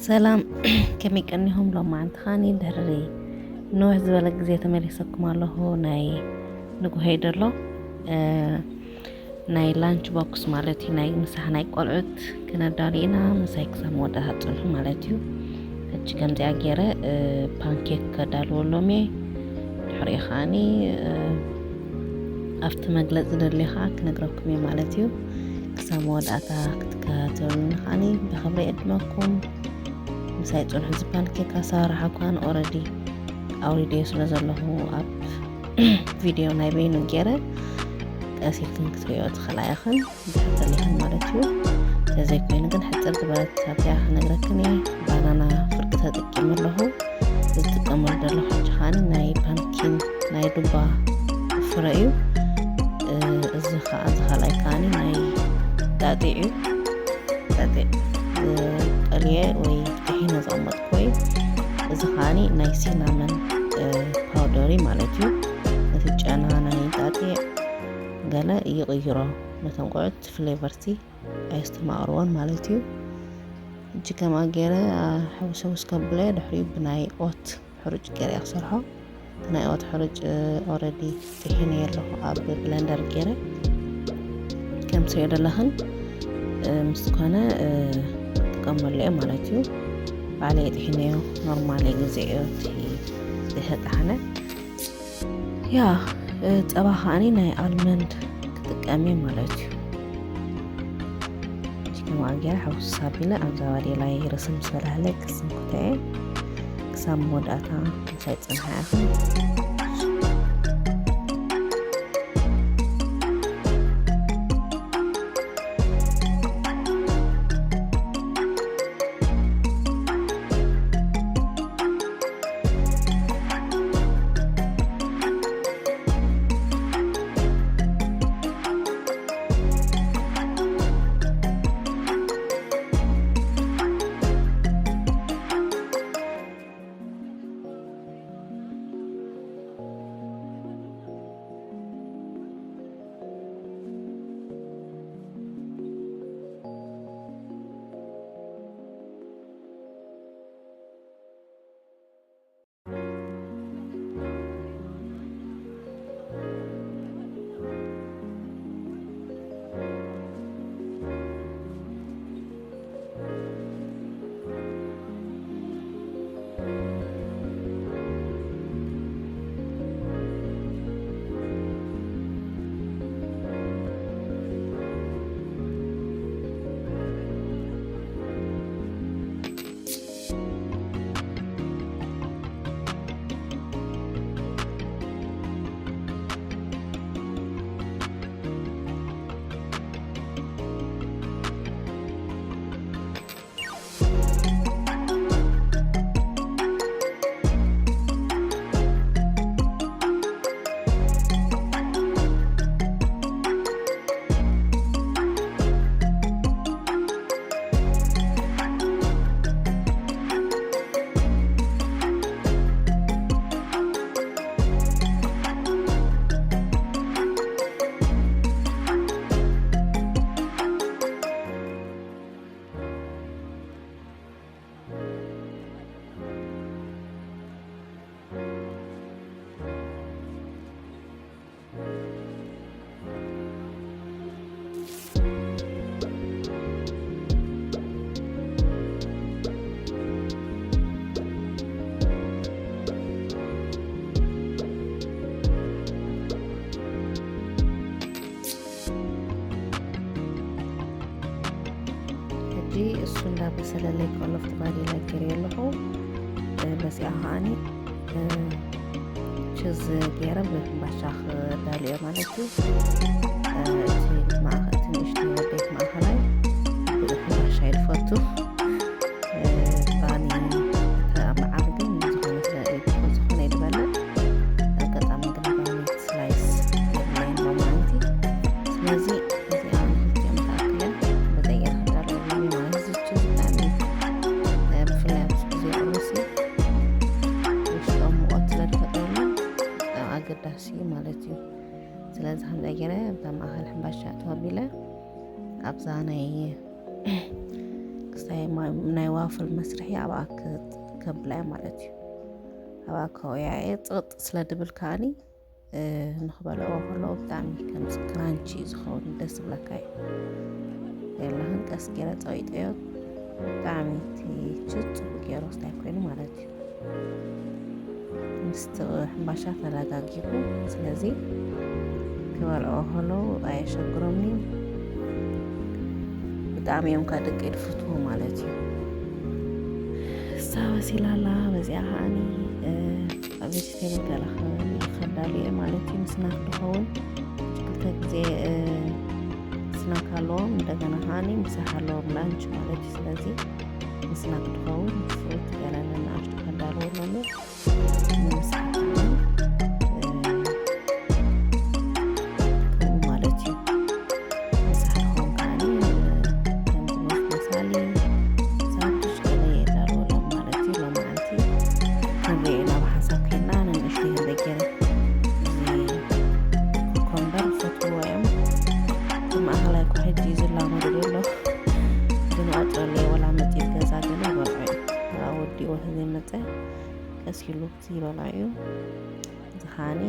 ሰላም፣ ከመይ ቀኒኹም? ሎማዓንቲ ኸዓኒ ድሕሪ ነዊሕ ዝበለ ግዜ ተመሊሰኩም ኣለኹ። ናይ ንጉሆ እዩ ደሎ። እ፣ ናይ ላንች ቦክስ ማለት እዩ፣ ናይ ምሳሕ ናይ ቆልዑት ክነዳሉ ኢና። ምሳይ ክሳብ መወዳእታ ጽንሑ ማለት እዩ። ሕጂ ከምዚኣ ገይረ፣ እ፣ ፓንኬክ ከዳልወሎም እየ። ድሕሪኡ ኸዓኒ፣ እ፣ ኣብቲ መግለጺ ደልዮ ኸዓ ክነግረኩም እየ ማለት እዩ። ክሳብ መወዳእታ ክትከታተሉኒ ኸዓኒ ብኽብሪ እዕድመኩም። ምሳይ ጽንሑ። እዚ ፓንኬክ ኣሰራርሓ እኳ ኦረዲ ኣውሪደዮ ስለ ዘለኹ ኣብ ቪድዮ ናይ በይኑ ገይረ ቀስ ኢልክን ክትሪኦ ትኽእላ ኢኽን፣ እንድሕር ደሊኽን ማለት እዩ። እንተዘይኮይኑ ግን ሕጽር ዝበለት ኣብዚኣ ክነግረክን እየ። ባናና ፍርቂ ተጠቂመ ኣለኹ። ዝጥቀመሉ ዘለኹ ሕጂ ኸዓኒ ናይ ፓምኪን ናይ ዱባ ፍረ እዩ። እ፣ እዚ ኸዓ፣ እዚ ካልኣይ ከዓኒ ናይ ጣጢዕ እዩ። ጣጢዕ፣ እ፣ ቀልየ ወይ ጥሒነ ዘቐመጥኩዎ እዩ። እዚ ከዓኒ ናይ ሲናመን፣ እ፣ ፓውደር እዩ ማለት እዩ። ነቲ ጨና ናይ ጣጢዕ ገለ ይቕይሮ። ነቶም ቆልዑት ፍሌቨርቲ ኣየስተማቕርዎን ማለት እዩ። ሕጂ ከምኣ ገይረ፣ አ፣ ሕውስ ሕውስ ከብለ ድሕሪኡ ብናይ ኦት ሕሩጭ ገይረ እየ ክሰርሖ። እቲ ናይ ኦት ሕሩጭ፣ እ፣ ኦረዲ ጥሒነዮ ኣለኹ ኣብ ብለንደር ገይረ። ከም ትሪኦ ዘለኽን፣ እ፣ ምስ ኮነ፣ እ፣ ክጥቀመሉ እየ ማለት እዩ። ባዕለይ ጥሒነዮ፣ ኖርማል ግዜ እዩ እቲ ዝተጣሕነ። ያ፣ እ፣ ጸባ ከዓኒ ናይ ኣልመንድ ክጥቀም እየ ማለት እዩ። ቺክን ዋግያ ሕውስ ኣቢለ ኣብዛ ባዴላይ ርስም ዝበላህለ ክስንኩተ እየ። ክሳብ መወዳእታ ምሳይ ጽንሓ ኢኹም። ሕጂ እሱ እንዳበሰለለይ ከሎ፣ ኣብቲ ባዴላ ገይረዮ ኣለኹ። እ፣ በዚኣ ከዓኒ፣ እ፣ ችዝ ገይረ ብሕምባሻ ክዳልዮ ማለት እዩ። እ፣ እቲ ማእኸ-፣ እቲ ንእሽተይ ወደይ ማእኸላይ ብሕምባሻ እዩ ዝፈቱ። እ፣ ባኒ ተኣመዓር ግን ዝኾነ ስለ-፣ ዝኾነ ይበልዕ። ኣጋጣሚ ግን ባኒ ስላይስ የብለይን ሎማዓንቲ። ስለዚ እዚኣ ንክልቲኦም ትኣክል እያ። በዚ ገይረ ክዳለወሎም እዩ ማለት እዩ። እዚ ችዝ ብጣዕሚ፣ እ፣ ብፍላይ ኣብዚ ግዜ ቁርሲ ውሽጦም ሙቐት ስለ ዝፈጥረሎም ብጣዕሚ ኣገዳሲ እዩ ማለት እዩ። ስለዚ ከምዚ ገይረ ኣብዛ ማእኸል ሕምባሻ ተወቢለ ኣብዛ ናይ ክስተ እንታይ ማ-፣ ናይ ዋፍል መስርሒ ኣብኣ ክ-፣ ከብላ እየ ማለት እዩ። ኣብኣ ከውያ እየ። ጽቕጥ ስለ ድብል ከኣኒ፣ እ፣ ንኽበልዕዎ ከለዉ ብጣዕሚ ከምዚ ክራንቺ እዩ ዝኸውን፣ ደስ ዝብለካ እዩ። የላኽን ቀስ ገይረ ጸዊጠዮ። ብጣዕሚ እቲ ችዝ ጽቡቅ ገይሩ ስታይ ኮይኑ ማለት እዩ። ምስቲ ሕምባሻ ተረጋጊጉ። ስለዚ ክበልዕዎ ከለዉ ኣየሸግሮምኒ። ብጣዕሚ እዮም ከኣ ደቂ ድፍትዎ ማለት እዩ። እሳ በሲላ ኣላ። በዚኣ ከኣኒ፣ እ፣ ኣብ ቬጅቴብል ገለ ከ-፣ ከዳሉ እየ ማለት እዩ። ምስናክ ድኸውን ክልተ ግዜ፣ እ፣ ስናክ ኣለዎም። እንደገና ከኣኒ ምሳሕ ኣለዎም ላንች ማለት እዩ። ስለዚ ምስናክ ድኸውን ፍሩት ገለ ንኣሽቱ ከዳልወሎም እየ። ንምሳሕ ከኣኒ፣ እ፣ ከምኡ ማለት እዩ። ምሳሕ ክኸውን ከኣኒ፣ እ፣ ከም ዝመስል መሳሊ፣ ሳንዱች ገለ የዳልወሎም ማለት እዩ። ሎማዓንቲ ክንርኢ ኢና ብሓንሳብ ኮይና፣ ንንእሽተይ ክንደይ ገይረ እዚ ኮኮምበር ዝፈትዎ እዮም። እቲ ማእኸላይ እኮ ሕጂ እዩ ዝላመዱ ዘሎ። ግን ቆጽረለይ ወላ መጺእ ገዛ ገለ ይበልዖ እዩ። ወላ ወዲእዎ ተዘይመጸ ቀስ ኢሉ ይበልዖ እዩ። ዝኻኒ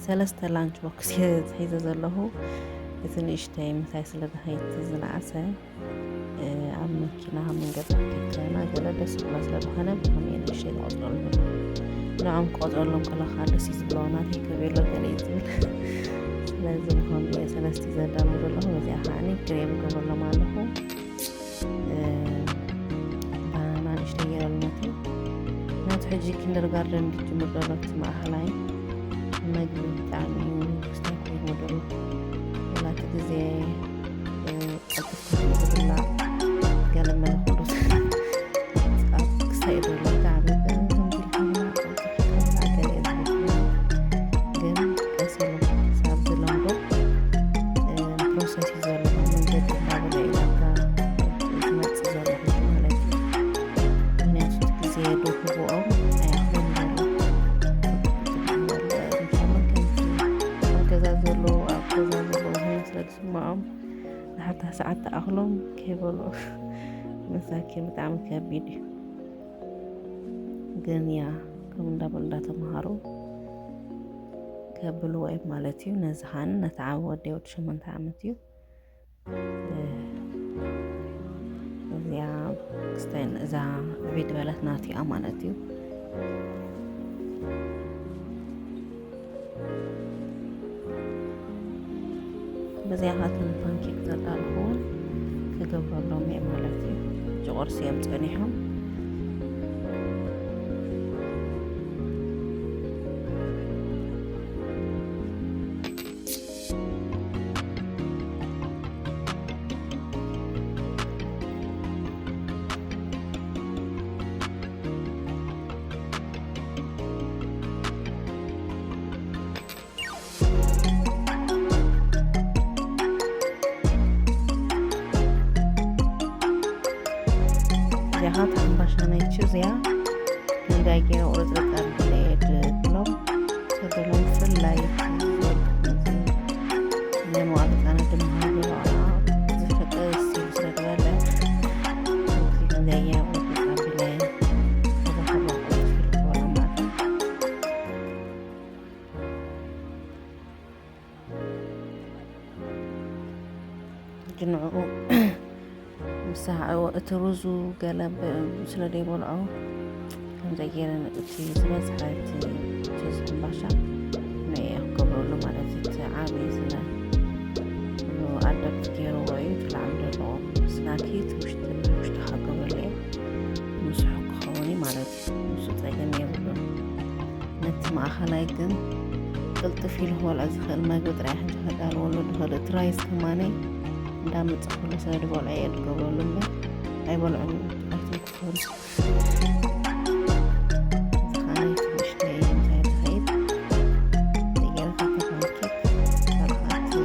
ሰለስተ ላንች ቦክስ እየ ሒዘ ዘለኹ። እቲ ንእሽተይ ምሳይ ስለ ዝኸይድ ዝነኣሰ፣ እ፣ ኣብ መኪና ካብ መንገዲ ከይትረና ገለ ደስ ዝብሎ ስለ ዝኾነ ብኸምኡ ንእሽተይ ዝቆጽረሉ። ንዖም ክቆጽረሎም ከለኻ ደስ እዩ ዝብሎ፣ ናተይ ከብየሎ ገለ እዩ ዝብል። ስለዚ ብኸምኡ እየ ሰለስቲ ዘዳሉ ዘለኹ። በዚኣ ከዓኒ ክሬም ገብረሎም ኣለኹ። እ፣ ባናና ንእሽተይ ገይረሉ ናተይ። ናቱ ሕጂ ኪንደርጋርደን ድጅምር ዘሎ እቲ ማእኸላይ መግቢ ብጣዕሚ እዩ ክስታይ ኮይኑ ዘሎ። ወላ እቲ ግዜ፣ እ፣ ቀልጢፍካ ዝብላዕ ገለ መለ ኩሉ ኣብ ክስታይ እዩ ዘሎ። ብጣዕሚ ከምዚ ኢልካ ምብላዕ ቀልጢፍካ ምብላዕ ገለ እዩ ዝመስለኒ። ግን ቀስ ኢሉ ክሳብ ዝለምዶ፣ እ፣ ፕሮሰስ እዩ ዘሎ። መንገዲ እናበለ እዩ ናብታ ዝመጽእ ዘሎ ሕጂ ማለት እዩ። ምኽንያቱ እቲ ግዜ ዶ ህቦኦም ኣይኣኽሎን ዘሎ። ኢንሻላህ ከምቲ ኣብ ገዛ ዘለዉ፣ ኣብ ገዛ ዘለዉ ኮይኑ ስለ ዝስምዖም፣ ንሓታ ሰዓት ተኣኽሎም ከይበልዑ መሳኪን ብጣዕሚ ከቢድ እዩ። ግን ያ ከም እንዳበሉ እንዳተምሃሩ ከብልዎ እዮም ማለት እዩ። ነዚ ኻን ነቲ ዓቢ ወደይ ወዲ ሸሞንተ ዓመት እዩ። እዚኣ ክስታይ እዛ ዕቤት በለት ናቲኣ ማለት እዩ። በዚኣ ኻቶም ፓንኬክ ዘዳልኽዎ ክገብረሎም እየ ማለት እዩ። ሕጂ ቁርሲ እዮም ጸኒሖም። እዚኣ ኸዓ ሓምባሻ ናይ ችዝ እያ። ክንደይ ገይረ ቁርፅርፅ ኣቢለ እየ ድብሎም። ሰደሎም ብፍላይ ናይ መዋዕለ ህፃናት ድማ ሃገሩ ዝፈጠ ስቲል ስለ ዝበለ፣ እዚ ክንደይ ገይረ ቁርፅርፅ ኣቢለ ሰበኸባ ቁርፅርፅ ይልክበሎም ማለት እዩ። ሕጂ ንዕኡ ምስ ሰሓዕዎ እቲ ሩዙ ገለ ብ-፣ ስለ ዘይበልዖ፣ ከምዚ ገይረ እቲ ዝበዝሐ እቲ ችዝ ሕምባሻ ንዕኡ ክገብረሉ ማለት እዩ። እቲ ዓብዪ ስለ ኣደብት ገይርዎ እዩ፣ እቲ ላዕሊ ዘለዎ ስናኪ እቲ ውሽጢ፣ ውሽጢ ክገብረሉ እየ። ምስሑ ክኸውን እዩ ማለት እዩ። ንሱ ጸገም የብሉን። ነቲ ማእኸላይ ግን ቅልጥፍ ኢሉ ክበልዖ ዝኽእል መግቢ ጥራይ ሕጂ ከዳልወሉ ዝኽእል። እቲ ራይስ ከማነይ እንዳመጸኹሉ ስለ ዝበልዖ እየ ዝገብረሉ እምበር ኣይበልዖን እዩ። ኣይትንክፎን። ዝኻነ ትንሽተይ ምሳይ ትኸይድ። ዘይገረፈተ ፓንኬክ፣ ካልኣት፣ እ፣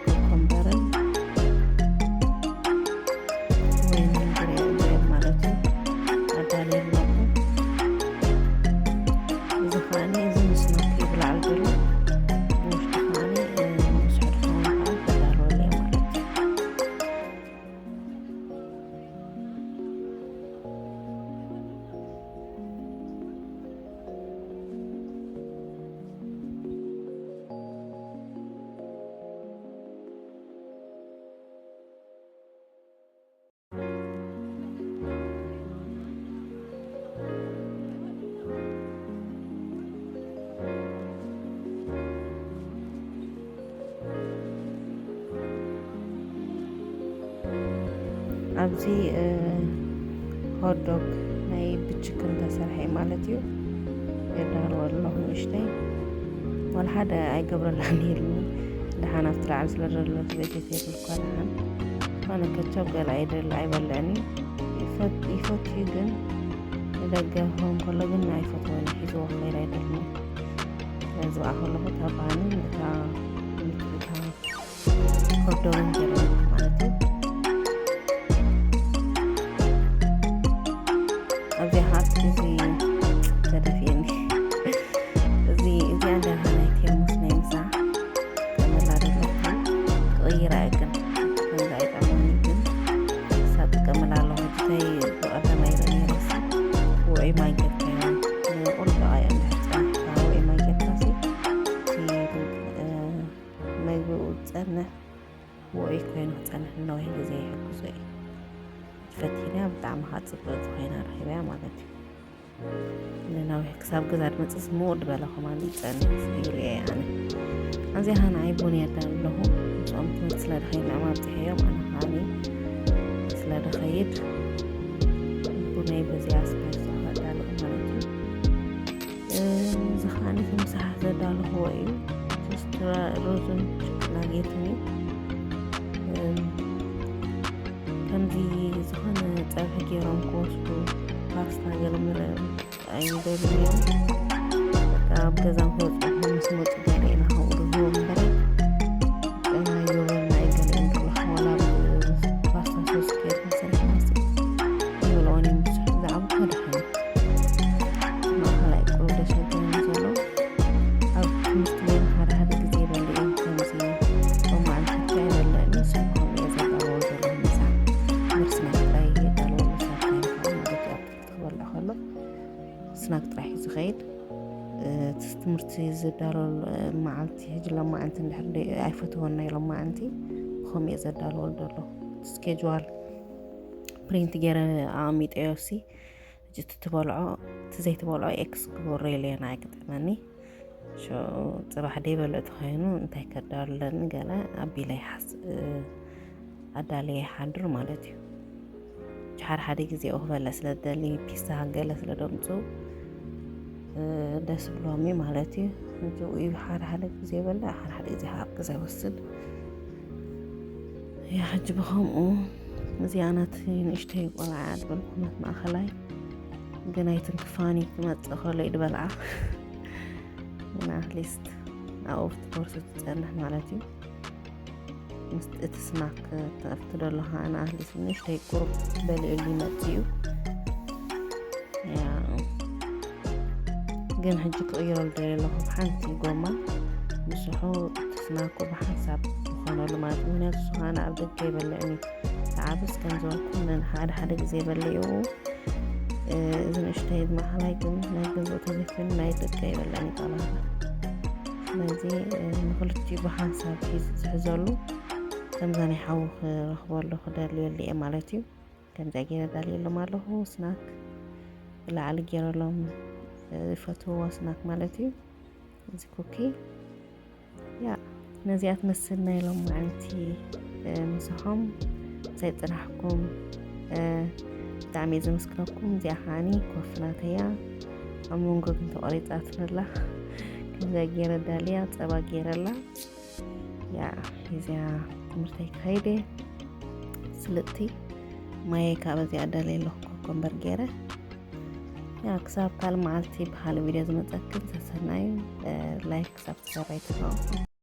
ኮኮምበርን ወይኒ ግሬ-፣ ግሬብ ማለት እዩ። ኣዳልየ ኣለኹ። እዚ ከዓኒ፣ እዚ ምስ ናቱ ይብላዕ ኣሎ ዘሎ። ብውሽጢ ከዓኒ፣ እ፣ ምስ ሕድሕዶም ከዓ ተዳለወለ ማለት እዩ። ኣብዚ ሆትዶግ ናይ ብችክን ተሰርሐ ማለት እዩ። የዳለወ ኣለኹ ንእሽተይ ዋላ ሓደ ኣይገብረላን ኢልኒ። ደሓን ኣብቲ ላዕሊ ስለ ዘሎ ቬጀቴብል እኳ ደሓን። ዝኾነ ከቻብ ገለ ኣይደለ ኣይበልዕን እዩ። ይፈት- ይፈቱ እዩ ግን ንደገ ክኸውን ከሎ ግን ኣይፈትዎን እዩ። ሒዝዎ ክኸይድ ኣይደልን እዩ። ስለዚ ብኣ ከለኹ እታ ባንን እታ እታ ኮርዶን ገይረ ማለት እዩ። ኣብዚኣ ከዓ እዚ ተደፊእኒ። እዚ እዚኣ እንጀራ ናይ ቴርሙስ ናይ ምሳሕ ጥቀመላ ዘለኹ። ክቕይራ እየ ግን ከምዚ ኣይጠቕመኒ ግን እሳ ጥቀመላ ኣለኹ። ሕጂ እንታይ ብቐደም ኣይበል ነይረሲ ውዑይ ማይ ጌርካዮ ንቁሩብ ደቓይቕ እንድሕር ጸኒሕካ ውዑይ ማይ ጌርካሲ እቲ፣ እ፣ መግቢኡ ዝጸንሕ ውዑይ ኮይኑ ክጸንሕ ንነዊሕ ግዜ ይሕግዞ እዩ። ፈቲንያ ብጣዕሚ ከዓ ጽብቕቲ ኮይና ረኺበያ ማለት እዩ። ንነዊሕ ክሳብ ገዛ ድመጽእ ስምኡ ድበለ ከማን ይጸንሕ ኢለ እየ ኣነ። ኣብዚኣ ንዓይ ቡን የዳሉ ኣለኹ። ምስኦም ትምህርቲ ስለ ድኸይድ ንዕማ ኣብጺሐዮም ኣነ ከዓኒ ስለ ድኸይድ ቡነይ በዚኣ ስፓይስ ከዳሉ ማለት እዩ። እ፣ እዚ ከዓኒ ከምሳሕ ዘዳለኽዎ እዩ። ጀስት ራ- ሩዝን ጭቅላጌትን እዩ። እ፣ ከምዚ ዝኾነ ጸብሒ ገይሮም ክወስዱ ፓስታ ገለ መለ ኣይደልዩ እዮም። በቃ ኣብ ገዛ ክወፅኡ ምስ መፁ ገለ ኢና ከምኡ ድህቦም እምበር ጨና ይገብረልና እዩ ገለ እዮም ዝብሉ። ዋላ ኣብ ፓስታ ሶስ ገይርና ሰሪሕናስ ይበልዖን እዮም ብዙሕ ዝዓብኩ ደሓን ማእኸላይ ቁሩብ ደሸገ እዩ ዘሎ። ኣብ ትምህርቲ እውን ሓደ ሓደ ግዜ ይበልዕ እዩ። ከምዚ ሎማዓንቲ ሕጂ ኣይበልዕን እዩ። ስም ከምኡ እየ ዘዳለዎ ዘለኹ ምሳሕ። ትምህርቲ ስናክ ጥራይ የዳለወሉ ሰብ ኮይኑ ማለት እዩ። ኣብ ትምህርቲ ክበልዕ ከሎ ስናክ ጥራይ እዩ ዝኸይድ። እ፣ እቲ ትምህርቲ ዝዳለወሉ፣ እ፣ መዓልቲ ሕጂ ሎማዓንቲ እንድሕር ደይ-፣ ኣይፈትዎን ናይ ሎማዓንቲ ከምኡ እየ ዘዳለወሉ ዘለኹ። እቲ ስኬጅዋል ፕሪንት ገይረ ኣቐሚጠዮ ሲ ሕጂ እቲ ትበልዖ፣ እቲ ዘይትበልዖ ኤክስ ግበሮ ኢለዮ ንዓይ ክጥዕመኒ። ሾ ጽባሕ ደይበልዑ ተኾይኑ እንታይ ከዳሉለኒ ገለ ኣቢለ ይሓስ-፣ እ፣ ኣዳልየ ይሓድር ማለት እዩ። ሕጂ ሓደ ሓደ ግዜ ኦ ክበልዕ ስለ ዝደሊ ፒሳ ገለ ስለ ደምጹ፣ እ፣ ደስ ብሎሚ ማለት እዩ። ሕጂ ውይ ሓደ ሓደ ግዜ በልዕ፣ ሓደ ሓደ ግዜ ኣብ ገዛ ይወስድ። ያ ሕጂ ብኸምኡ እዚኣ ናት ንእሽተይ ቆልዓ እያ ዝበልኩ ናት ማእኸላይ ግን ኣይትንክፋኒ ክመጽእ ከሎ እዩ ዝበልዓ። ግን ኣትሊስት ኣብኡ ኣብቲ ኮርስ ትጸንሕ ማለት እዩ። ምስ እቲ ስናክ ትኸፍቲ ደሎ ከዓ ንኣትሊስት ንእሽተይ ቁሩብ በሊዑሉ ይመጽእ እዩ። ያ ግን ሕጂ ክቕይረሉ ደልየ ኣለኹ ብሓንቲ ጎማ ምስሑ እቲ ስናኩ ብሓንሳብ ዝኾነሉ ማለት እዩ። ምክንያቱ እሱ ከዓ ኣብ ደገ ይበልዕኒ ተዓብስ ከም ዝበልኩ ነን ሓደ ሓደ ግዜ በልዕዎ። እ፣ እዚ ንእሽተይ ማእኸላይ ግን ናይ ገዝኡ ተዘይኮይኑ ናይ ደገ ይበልዕኒ ጠባና። ስለዚ፣ እ፣ ንክልቲኡ ብሓንሳብ ሒዝ-፣ ዝሕዘሉ ከምዛ ናይ ሓዉ ክረኽበሉ ክደልየሉ እየ ማለት እዩ። ከምዚኣ ገይረ ዳልየሎም ኣለኹ። ስናክ ብላዕሊ ገይረሎም፣ እ፣ ዝፈትውዎ ስናክ ማለት እዩ። እዚ ኩኪ ያ ነዚኣ ትመስል ናይ ሎማዓንቲ፣ እ፣ ምሳሖም ምሳይ ጽናሕኩም፣ እ፣ ብጣዕሚ እየ ዘመስግነኩም። እዚኣ ከዓኒ ኮፊ ናተያ ኣብ መንጎ ግን ተቆሪጻትኒ ኣላ። ከምዚኣ ገይረ ዳልያ ጸባ ገይረላ። ያ እዚኣ ትምህርተይ ክኸይደ ስልጥቲ ማየ ካብ እዚኣ ዳልየ ኣለኹ ኮኮምበር ገይረ። ያ ክሳብ ካልእ መዓልቲ ብካልእ ቪድዮ ዝመጸክን ሰሰናዩ፣ እ፣ ላይክ ሳብስክራይብ ኣይትረሱ።